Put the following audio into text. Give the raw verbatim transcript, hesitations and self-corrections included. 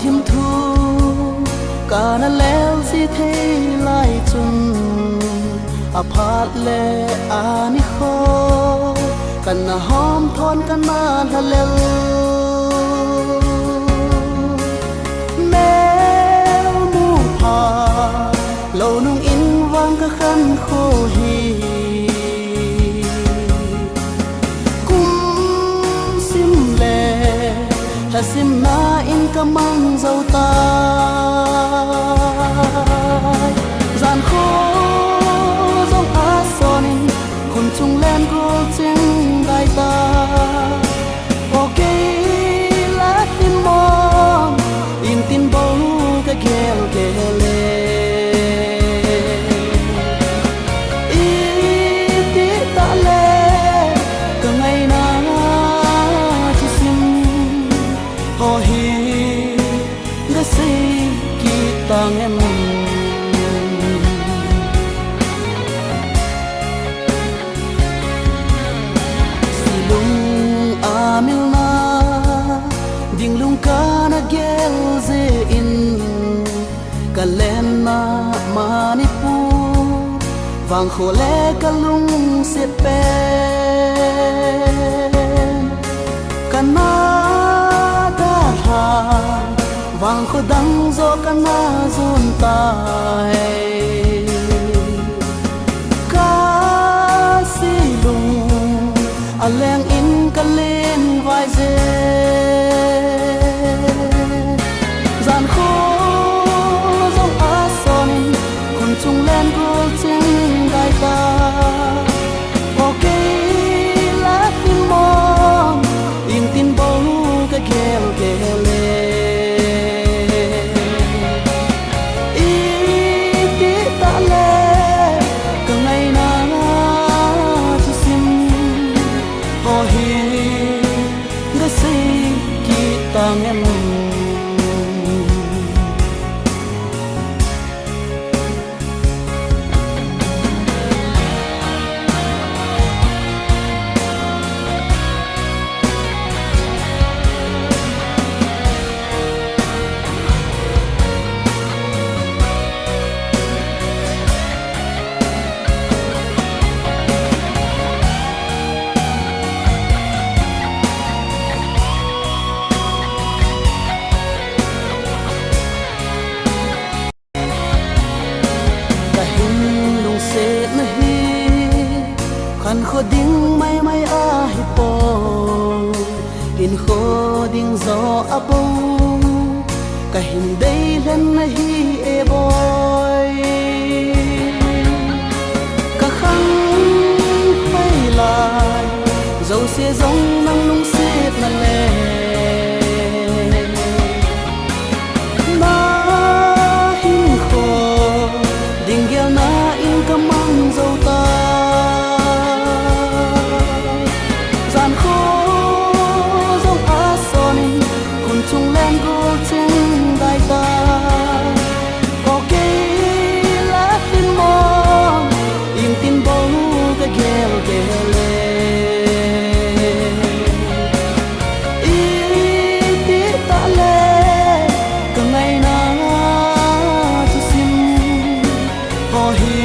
Thim thu kana lel ji thei lai chun, aphat le anikho kana hom thon kana lhalel. Mel mu pha lo nung in vang ka khan kho hi. Kum sim le lhasimna in ka mang zo tai. Zan kho zong a son in khun chung len gol ching dai ta. Aw kei la tin mong in tin bo ka gel gel e. Iti ta le ka ngaina thusim ho hi ga sei kit tang em? Silung a milna ding lung kana gel je in, ka lenna Manipur vang kho le ka lungset pen. Ka na dalha vang kho dang zo ka na zon tai. Ka silung a leng in ka len vai je. Zan kho zong a son in khun chung len gol ching dai ta. Aw kei la tin mong in tin bo ka gel gel e. Iti ta le ka ngaina thusim ho hi ga sei kit tang em? Ka hin lungsetna hi khan kho ding maimai ahi poi, hin kho ding zo a bo ka hin dei lhen na hi e boi. Ka khang phei lai zo se zong nang lungsetna le na hin kho ding gelna in ka mang zo ta. Zan kho zong a son in khun chung len gol ching dai ta. Aw kei la tin mong in tin bo ka gel gel e. Iti ta le ka ngaina thusim ho hi